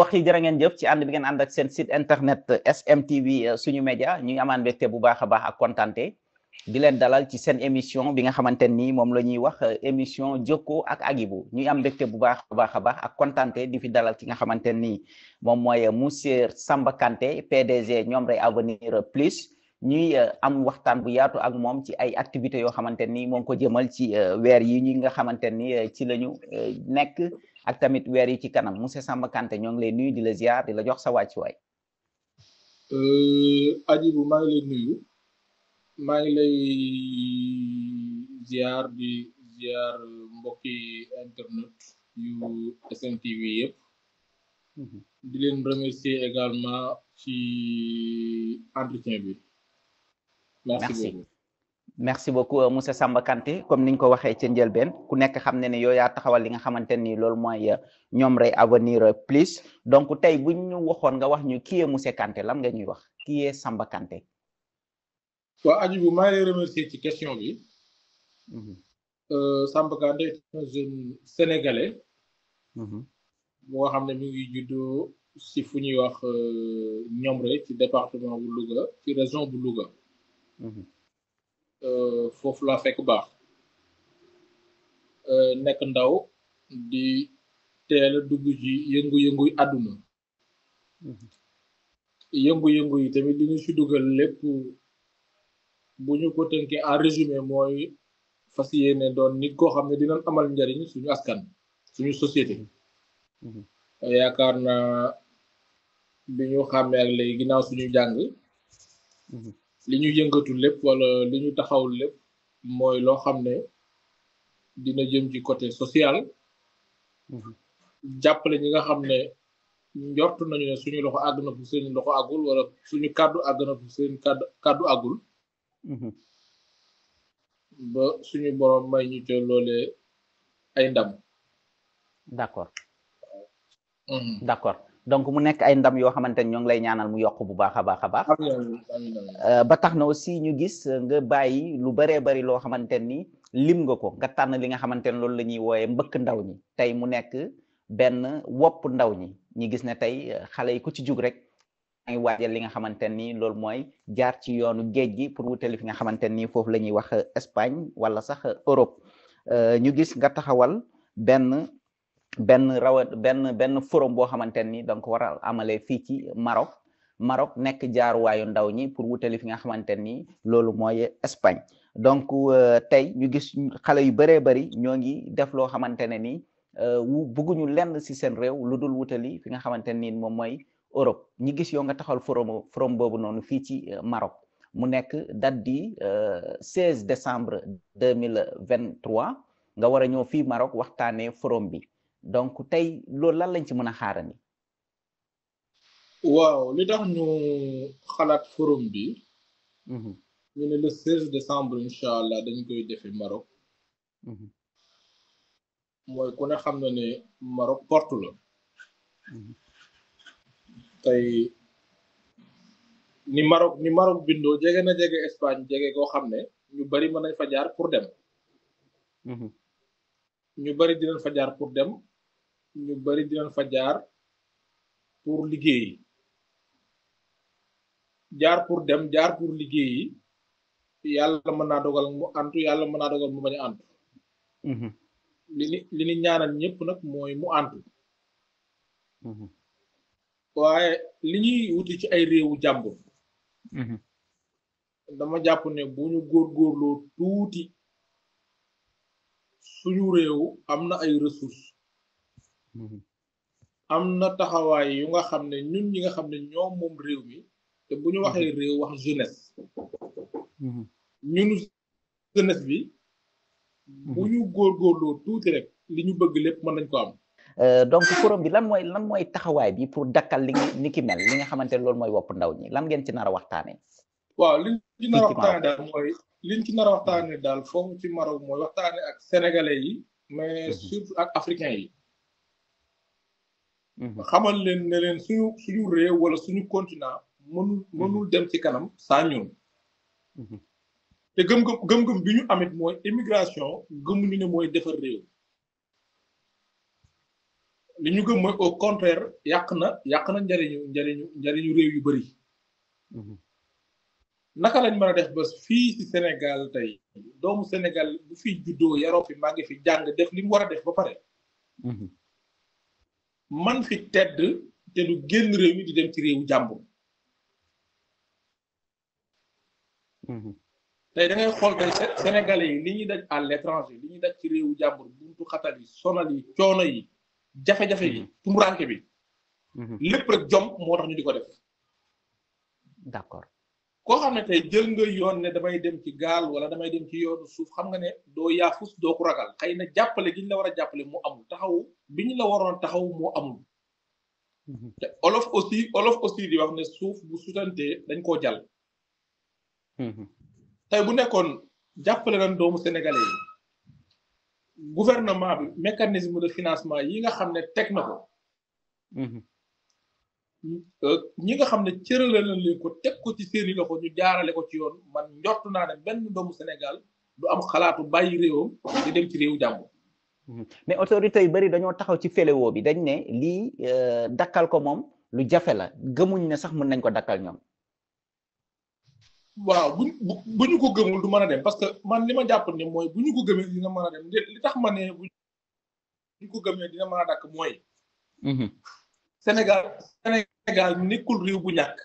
mbokk yi jërë ngeen jëf ci ànd bi ngeen ànd ak seen site internet SMTV suñu média ñu ngi amaan mbégte bu baax a baax ak kontante di leen dalal ci seen émission bi nga xamante ni moom la ñuy wax émission jokkoo ak Agibou ñuy am mbégte bu baax a baax ak kontante di fi dalal ki nga xamante ni moom mooy monsieur Samba Kanté PDG Ñomrey Avenir Plus ñuy am waxtaan bu yaatu ak moom ci ay activités yoo xamante ni moo ngi ko jëmal ci weer yi ñi nga xamante ni ci la ñu nekk ak tamit weer yi ci kanam monsieur Samba Kanté ñoo ngi lay nuyu di la ziar di la jox sa wàccuwaay. Agibou maa ngi lay nuyu maa ngi lay ziar di ziar mbokki internet yu SMTV yëpp. di leen remercier également ci entretien bi. merci beaucoup monsieur Samba Kanté comme niñ ko waxee ca njëlbeen ku nekk xam ne ne yow yaa taxawal li nga xamante ni loolu mooy Ñomrey Avenir Plus donc tey buñ ñu waxoon nga wax ñu qui est monsieur Kanté lan nga ñuy wax qui est Samba Kanté. waaw Agibou maa ngi lay remercier ci question bi. Samba Kanté est un jeune sénégalais. moo xam ne mi ngi juddoo si fu ñuy wax Ñomrey ci département bu Louga ci région bu Louga. foofu laa fekk baax nekk ndaw di teel a dugg ci yëngu-yëngu yi àdduna yëngu-yëngu yi tamit li ñu si dugal lépp bu ñu ko tënkee en résumé mooy fas yéene doon nit koo xam ne dinañ amal njariñ suñu askan suñu société yaakaar naa bi ñu xàmmee ak léegi ginnaaw suñu jàng li ñu yëngatu lépp wala li ñu taxaw lépp mooy loo xam ne dina jëm ci côté social jàppale ñi nga xam ne njort nañu ne suñu loxo àgg na fu seen loxo àggul wala suñu kàddu àgg na fu seen kàddu àggul ba suñu borom may ñu te loolee ay ndam. d'accord donc mu nekk ay ndam yoo xamante ni ñoo ngi lay ñaanal mu yokk bu baax a baax a baax. ba tax na aussi ñu gis nga bàyyi lu bëree bëri loo xamante ni lim nga ko nga tànn li nga xamante ne loolu la ñuy wooyee mbëkk ndaw ñi tey mu nekk benn wopp ndaw ñi ñi gis ne tey xale yi ku ci jug rek maa ngi waajal li nga xamante ni loolu mooy jaar ci yoonu géej gi pour wutali fi nga xamante ni foofu la ñuy wax Espagne wala sax Europe ñu gis nga taxawal benn forum boo xamante ni donc war a amalee fii ci Maroc nekk jaaruwaayu ndaw ñi pour wutali fi nga xamante ni loolu mooy Espagne donc tey ñu gis xale yu bëree bëri ñoo ngi def loo xamante ne ni bëgguñu lenn si seen réew lu dul wutali fi nga xamante ni moom mooy Europe ñi gis yow nga taxawal forum boobu noonu fii ci Maroc mu nekk date di 16 décembre 2023 nga war a ñëw fii Maroc waxtaanee forum bi donc tey loolu lan lañ ci mën a xaarandi. waaw li tax ñu xalaat forum bi. ñu ne le 16 décembre incha allah dañ koy defee Maroc. mooy ku ne xam na ne Maroc porte la. tey ni Maroc bindoo jege na jege Espagne jege koo xam ne ñu bari mën nañ fa jaar pour dem. ñu bari dinañ fa jaar pour dem. ñu bari dinañ fa jaar pour liggéeyi jaar pour dem jaar pour liggéeyi yàlla mën naa dogal mu antu yàlla mën naa dogal mu bañ a antu li ni ñaanal ñëpp nag mooy mu antu waaye li ñuy wuti ci ay réewu jàmbur dama jàpp ne bu ñu góorgóorloo tuuti suñu réew am na ay ressources am na taxawaay yu nga xam ne ñun ñi nga xam ne ñoom moom réew mi te bu ñu waxee réew wax jeunesse ñun jeunesse bi bu ñu góorgóorloo tuuti rek li ñu bëgg lépp mën nañ ko am. donc forum bi lan mooy taxawaay bi pour dakkal li ki mel li nga xamante ne loolu mooy wopp ndaw ñi lan ngeen ci nar a waxtaanee. waaw liñ ci nar a waxtaanee daal mooy liñ ci nar a waxtaanee daal foofu ci Maroc mooy waxtaanee ak sénégalais yi mais surtout ak africains yi. xamal leen ne leen suñu réew wala suñu continent mënul dem ci kanam saa ñun. te gëm-gëm bi ñu amit mooy immigration gëmuñu ne mooy defar réew. li ñu gëm mooy au contraire yàq na njariñu réew yu bëri. naka lañ mën a def ba fii ci Sénégal tey doomu Sénégal bu fi juddoo yaroo fi màgge fi jàng def li mu war a def ba pare. man fi tedd te du génn réew mi di dem ci réewu jàmbur. tey da ngay xool tey Sénégalais yi li ñuy daj à l'étranger li ñuy daj ci réewu jàmbur buntu xatal yi sonal yi coono yi jafe-jafe yi tumuranke bi lépp rek jom moo tax ñu di ko def. d'accord koo xam ne tey jël nga yoon ne damay dem ci gaal wala damay dem ci yoonu suuf xam nga ne doo yaafus doo ko ragal xëy na jàppale gi ñu la war a jàppale moo amul taxaw bi ñu la waroon taxaw moo amul. te olof aussi di wax ne suuf bu sutantee dañ koo jàll. tey bu nekkoon jàppale nañ doomu sénégalais yi gouvernement bi mécanisme de financement yi nga xam ne teg na ko. ñi nga xam ne cërale nañ leen ko teg ko ci seeni loxo ñu jaarale ko ci yoon man njort naa ne benn doomu Sénégal du am xalaatu bàyyi réewam di dem ci réewu jàmbur. mais autorités yu bari dañoo taxaw ci fléau bi dañ ne lii dakkal ko moom lu jafe la gëmuñ ne sax mën nañ ko dakkal ñoom. waaw bu ñu ko gëmul du mën a dem parce que man li ma jàpp ne mooy bu ñu ko gëmee dina mën a dem li tax ma ne bu ñu ko gëmee dina mën a dakk mooy. Sénégal nekkul réew bu ñàkk.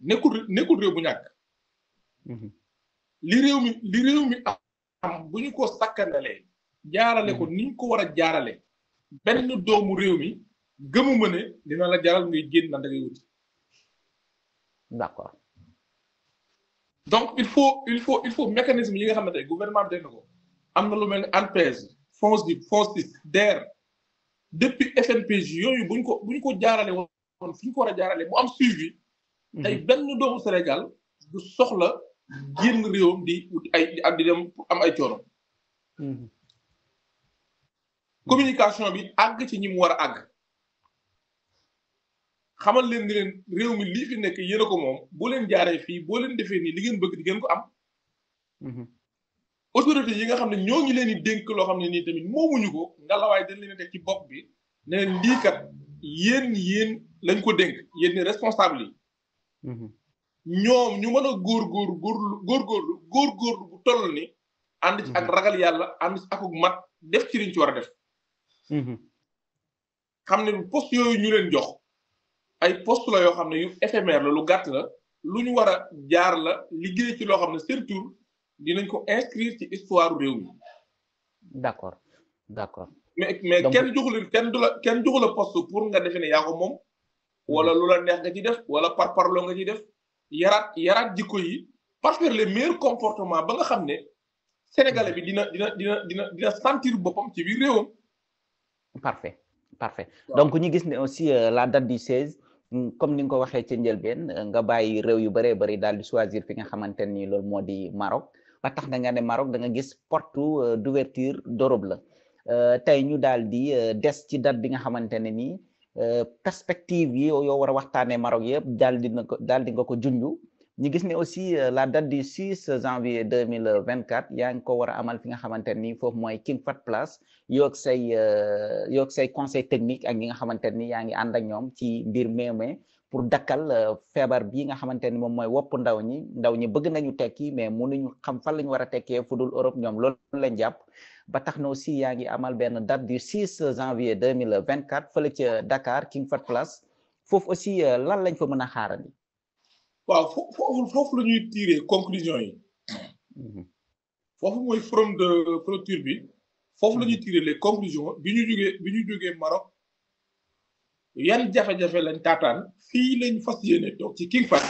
nekkul réew bu ñàkk. li réew mi am bu ñu ko sakkanalee jaarale ko ni ñu ko war a jaarale benn doomu réew mi gëmuma ne dina la jaral ngay génn na da ngay wuti. d'accord. donc il faut mécanisme yi nga xam ne tey gouvernement bi def na ko am na lu mel ne ANPEJ FONSIS DER depuis FNPJ yooyu bu ñu ko jaarale woon fi ñu ko war a jaarale mu am suivi. tey benn doomu Sénégal du soxla génn réewam di dem am ay coono. communication bi àgg ci ñi mu war a àgg. xamal leen ni leen réew mi lii fi nekk yéen a ko moom boo leen jaaree fii boo leen defee nii li ngeen bëgg di ngeen ko am. autorité yi nga xam ne ñoo ngi leen di dénk loo xam ne nii tamit moomuñu ko ngalawaay dañ leen a teg ci bopp bi ne leen lii kat yéen lañ ko dénk yéen ni responsable yi. ñoom ñu mën a góorgóorlu bu toll ni. ànd ci ak ragal yàlla ànd ci akuk mat def ci liñ ci war a def. xam ne poste yooyu ñu leen jox. ay poste la yoo xam ne yu éphémère la lu gàtt la lu ñu war a jaar la liggéey ci loo xam ne surtout dinañ ko inscrire ci histoire réew mi. d'accord. mais kenn joxu la poste pour nga defe ne yaa ko moom. wala lu la neex nga ci def wala parparloo nga ci def yaraat jikko yi parfaire les meilleurs comportements ba nga xam ne sénégalais bi dina sentir boppam ci biir réewam. parfait. donc ñu gis ne aussi la date du 16 comme ni nga ko waxee ci njëlbeen nga bàyyi réew yu bëree bëri daal di choisir fi nga xamante ni loolu moo di Maroc ba tax na nga ne Maroc da nga gis porte d'ouverture d'Europe la tey ñu daal di des ci date bi nga xamante ne nii perspective yi yoo war a waxtaanee Maroc yëpp daal di nga ko junju ñu gis ne aussi la date du 6 janvier 2024 yaa ngi ko war a amal fi nga xamante ni foofu mooy King Fahd Palace yoog say conseil technique ak ñi nga xamante ni yaa ngi ànd ak ñoom ci mbir meeme pour dakkal feebar bii nga xamante ni moom mooy wopp ndaw ñi bëgg nañu tekki mais mënuñu xam fan la ñu war a tekkee fu dul Europe ñoom loolu lañ jàpp ba tax na aussi yaa ngi amal benn date du 6 janvier 2024 fële ca Dakar King Fahd Palace foofu aussi lan lañ fa mën a xaarandi. waaw foofu la ñuy tirer conclusion yi. foofu mooy forum de clôture bi. foofu la ñuy tirer les conclusions bi ñu jógee Maroc yan jafe-jafe lañ taataan fii lañ fas yéene toog ci King Fahd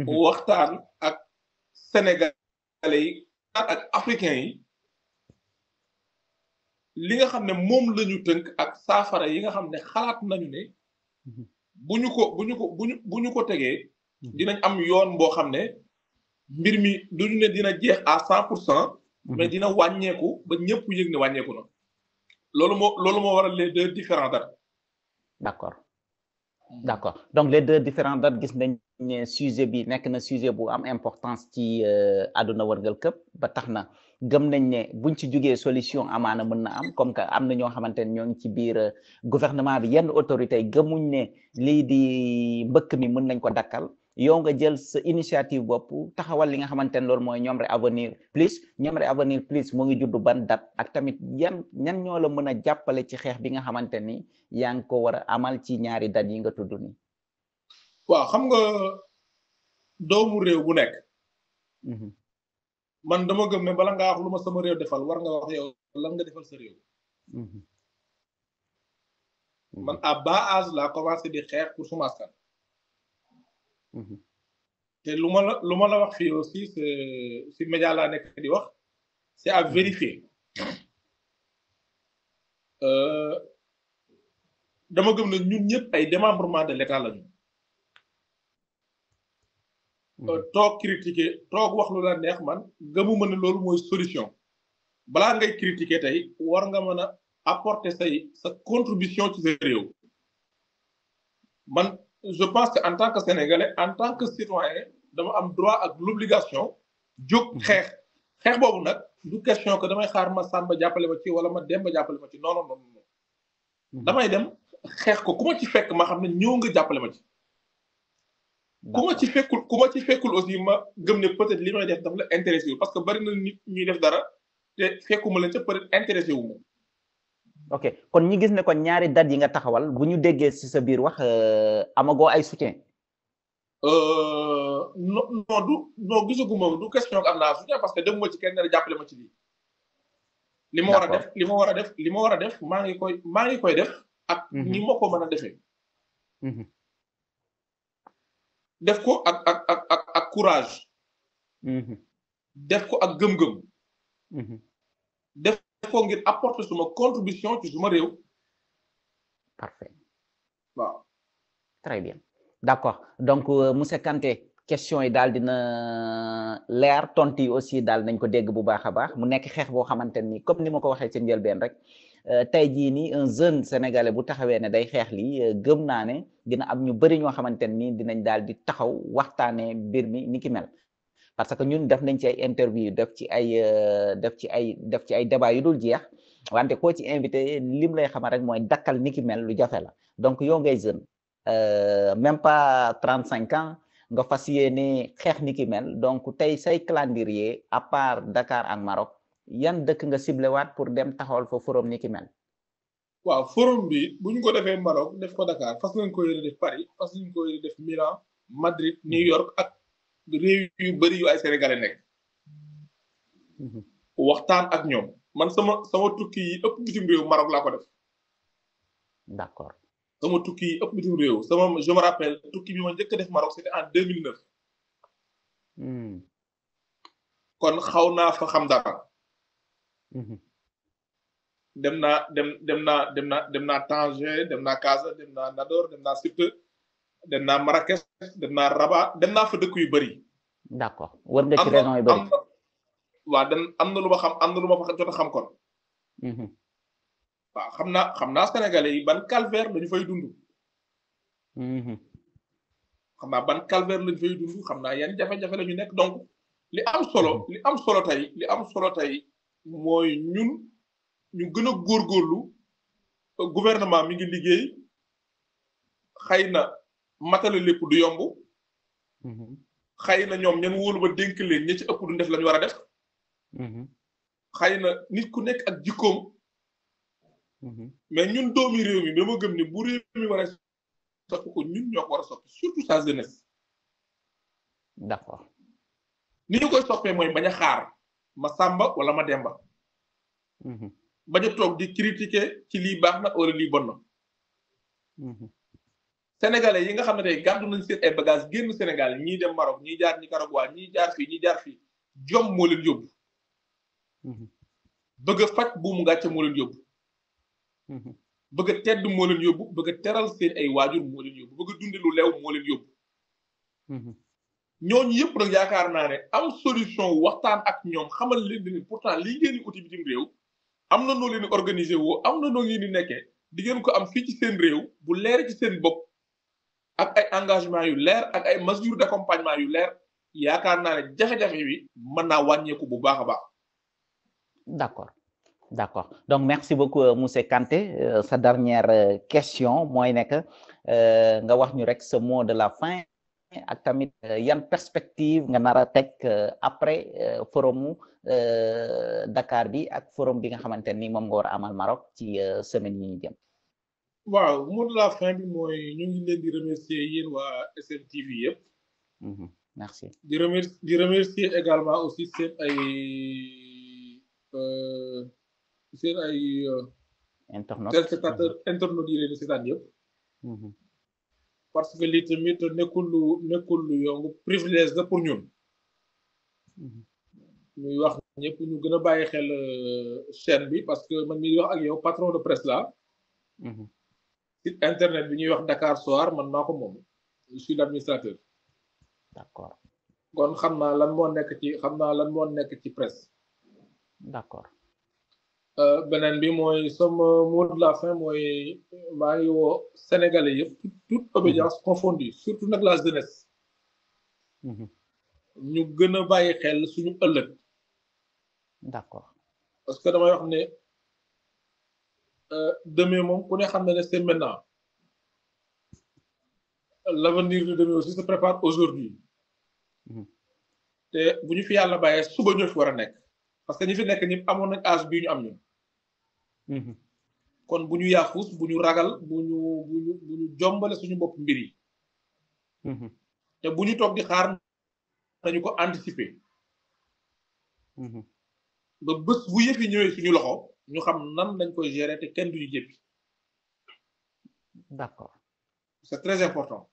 waxtaan ak sénégalais yi ak africains yi li nga xam ne moom la ñu tënk ak saafara yi nga xam ne xalaat nañu ne bu ñu ko tegee dinañ am yoon boo xam ne mbir mi duñu ne dina jeex à 100%. mais dina wàññeeku ba ñëpp yëg ne wàññeeku na. loolu moo waral les deux différentes dates. d'accord donc les deux différentes dates gis nañ ne sujet bi nekk na sujet bu am importance ci àdduna wërngal këpp ba tax na gëm nañ ne buñ ci jugee solution amaana mën na am comme que am na ñoo xamante ne ñoo ngi ci biir gouvernement bi yenn autorités yi gëmuñ ne lii di mbëkk mi mën nañ ko dakkal yow nga jël sa initiative bopp taxawal li nga xamante ne loolu mooy Ñomre Avenir Plus Ñomre Avenir Plus mu ngi juddu ban date ak tamit ñan ñoo la mën a jàppale ci xeex bi nga xamante ni yaa ngi ko war a amal ci ñaari date yi nga tudd ni waaw xam nga doomu réew bu nekk man dama gëm ne bala nga wax lu ma sama réew defal war nga wax yow lan nga defal sa réew man à bas âge laa commencé di xeex pour suma askan te lu ma la wax fii aussi c'est si média laa nekk di wax c'est à vérifier dama gëm ne ñun ñëpp ay démembrement de l'État lañu toog critiquer toog wax lu la neex man gëmuma ne loolu mooy solution balaa ngay critiquer tey war nga mën a apporter sa contribution ci sa réew man je pense que en tant que sénégalais en tant que citoyen dama am droit ak l'obligation jóg xeex boobu nag du question que damay xaar ma Samba jàppale ma ci wala ma Demba jàppale ma ci non non non damay dem xeex ko ku ma ci fekk ma xam ne ñëw nga jàppale ma ci ku ma ci fekkul aussi ma gëm ne peut-être li may def daf la intéressé wu parce que bari na nit ñuy def dara te fekkuma leen ca peut-être intéressé wu moom ok kon ñi gis ne kon ñaari date yi nga taxawal bu ñu déggee ci sa biir wax amagoo ay soutien non gisaguma du question am naa soutien parce que demuma ci kenn ne jàppale ma ci lii li ma war a def maa ngi koy def ak ñi ma ko mën a defee def ko ak courage def ko ak gëm-gëm def ko ngir apporter suma contribution ci suma réew parfait waaw très bien d'accord donc monsieur Kanté question yi daal dina leer tontu yi aussi daal nañ ko dégg bu baax a baax mu nekk xeex boo xamante ni comme ni ma ko waxee ci njëlbeen rek tey jii nii un jeune sénégalais bu taxawee ne day xeex lii gëm naa ne dina am ñu bëri ñoo xamante ni dinañ daal di taxaw waxtaanee mbir mi ni ki mel parce que ñun def nañ ci ay interview def ci ay débat yu dul jeex wante koo ci invité lim lay xamal rek mooy dakkal ni ki mel lu jafe la donc yow ngay jeune même pas 35 ans nga fas yéene xeex ni ki mel donc tey say calendrier à part Dakar ak Maroc yan dëkk nga ciblé waat pour dem taxawal fa forum ni ki mel waaw forum bi bu ñu ko defee Maroc def ko Dakar fas nañ ko yéene def Paris fas nañ ko yéene def Milan Madrid New York ak réew yu bëri yu ay sénégalais nekk waxtaan ak ñoom man sama tukki yi ëpp bitim réew Maroc laa ko def d'accord sama tukki yi ëpp bitim réew je me rappelle tukki bi ma njëkk a def Maroc c'était en 2009 kon xaw naa fa xam dara dem naa Tanger dem naa Casa dem naa Nador dem naa Sibte dem naa Marrakech dem naa Rabat dem naa fa dëkk yu bëri d'accord war nga ci région yu bëri waaw am na lu ma xam am na lu ma fa jot a xam kon waaw xam naa sénégalais yi ban calvaire lañu fay dund xam naa ban calvaire lañu fay dund xam naa yan jafe-jafe la ñu nekk donc li am solo tey mooy ñun ñu gën a góorgóorlu gouvernement mi ngi liggéey xëy na matale lépp du yomb xëy na ñoom ñen wóolu ba dénk leen ñi ci ëpp du def la ñu war a def xëy na nit ku nekk ak jikkoom mais ñun doomi réew mi dama gëm ne bu réew mi war a soppi ko ñun ñoo ko war a soppi surtout sa jeunesse d'accord ni ñu koy soppee mooy bañ a xaar ma Samba wala ma Demba bañ a toog di critiquer ci lii baax na wala lii bon na sénégalais yi nga xam ne tey gàddu nañ seen ay bagages génn Sénégal ñii dem Maroc ñii jaar Nicaragua ñii jaar fii jom moo leen yóbbu bëgg a faj buumu gàcce moo leen yóbbu bëgg a tedd moo leen yóbbu bëgg a teral seen ay waajur moo leen yóbbu bëgg a dunde lu leew moo leen yóbbu ñooñu yëpp nag yaakaar naa ne am solution waxtaan ak ñoom xamal leen ne pourtant lii ngeen di uti bitim réew am na noo leen di organiser woo am na noo ngeen di nekkee di ngeen ko am fii ci seen réew bu leer ci seen bopp ak ay engagement yu leer ak ay mesures d'accompagnement yu leer yaakaar naa ne jafe-jafe bi mën naa wàññeeku bu baax a baax. D'accord. D'accord. Donc, merci beaucoup, Monsieur Kanté. Sa dernière question, moi, nga wax ñu rek ce mot de la fin ak tamit yan perspective nga nar a teg après forumu Dakar bi ak forum bi nga xamante ni moom nga war a amal Maroc ci semaine yi ñu jëm. waaw mot de la fin bi mooy ñu ngi leen di remercier yéen waa SMTV yëpp. Merci. di remercier également aussi seen ay internautes téléspectateurs internautes yi leen di seetaan yëpp. parce que lii tamit nekkul lu yomb privilège la pour ñun. ñuy wax ñëpp ñu gën a bàyyi xel chaîne bi parce que man miy wax ak yow patron de presse la. site internet bi ñuy wax Dakar Soir man maa ko moom je suis l'administrateur. D'accord. kon xam naa lan moo nekk ci presse. D'accord. beneen bi mooy sama mot de la fin mooy maa ngi woo Sénégalais yëpp toute obédience confondue surtout nag la jeunesse. ñu gën a bàyyi xel suñu ëllëg. D'accord. parce que damay wax ne demain moom ku ne xam na ne c'est maintenant. L'avenir de demain aussi se prépare aujourd'hui. te bu ñu fi yàlla bàyyee suba ñoo fi war a nekk. parce que ñi fi nekk ñëpp amoon nañ âge bii ñu am ñun. kon bu ñu yaafus bu ñu ragal bu ñu jombale suñu bopp mbir yi. te bu ñu toog di xaar nañu ko anticiper. ba bés bu yëf yi ñëwee suñu loxo ñu xam nan lañ koy gérer te kenn duñu jéppi. D'accord. C'est très important.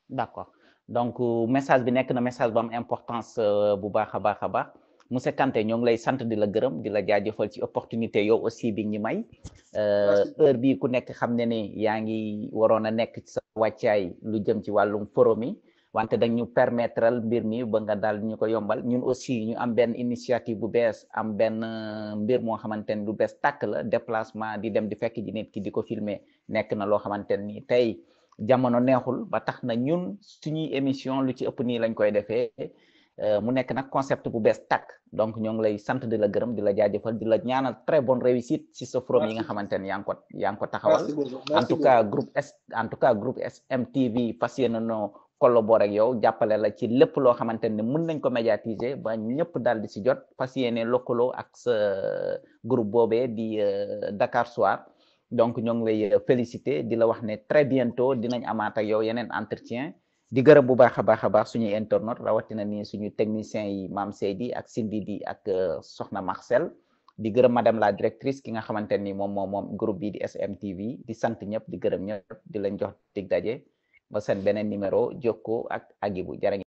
D'accord. Donc message bi nekk na message bu am importance bu baax a baax Monsieur Kanté ñoo ngi lay sant di la gërëm di la jaajëfal ci opportunité yow aussi bi ñu may heure bi ku nekk xam ne ni yaa ngi waroon a nekk ci sa wàccaay lu jëm ci wàllum forum yi wante dañ ñu permettre mbir mi ba nga daal ñu ko yombal ñun aussi ñu am benn initiative bu bees am benn mbir moo xamante ni lu bees tàkk la déplacement di dem di fekk ji nit ki di ko filmer nekk na loo xamante ni tey jamono neexul ba tax na ñun suñuy émission lu ci ëpp nii lañ koy defee mu nekk nag concept bu bees tàkk donc ñoo ngi lay sant di la gërëm di la jaajëfal di la ñaanal très bonne réussite ci sa forum yi nga xamante ni yaa ngi ko taxawal en tout cas groupe SMTV fas yéene noo collaborer ak yow jàppale la ci lépp loo xamante ni mën nañ ko médiatiser ba ñëpp daal di si jot fas yéene lëkkaloo ak sa groupe boobee di Dakar Soir donc ñoo ngi lay féliciter di la wax ne très bientôt dinañ amaat ak yow yeneen entretien di gërëm bu baax a baax suñuy internautes rawatina ni suñu technicien yi Mame Seydi ak Sindi di ak Soxna Marcel di gërëm madame la directrice ki nga xamante ni moom groupe bi di SMTV di sant ñëpp di gërëm ñëpp di leen jox dig daje ba seen beneen numéro jokkoo ak Agibou jërë